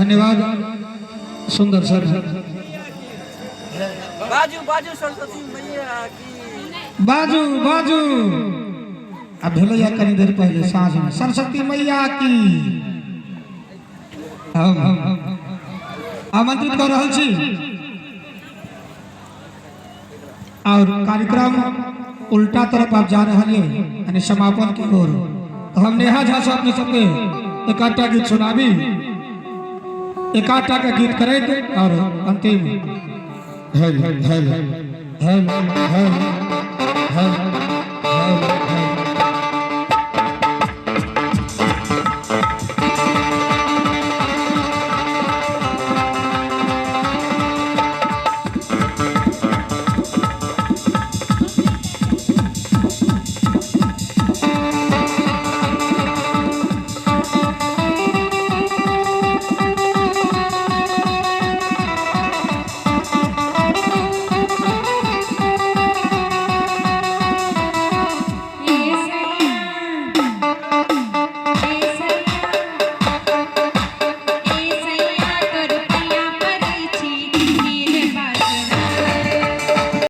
धन्यवाद सुंदर सर। बाजू बाजू सरस्वती मैया की। बाजू बाजू। अब भेलैया कनी देर पहले साँझ में सरस्वती मैया की। हम आमंत्रित कर रहल छी और कार्यक्रम उल्टा तरफ आप जा रहा है, यानी समापन की ओर। तो हम नेहा झा से अपने सबके एक आधटा गीत सुनाबी, एक आधटा का गीत करैत और अंतिम हेल हेल हेल हेल हेल हेल हेल।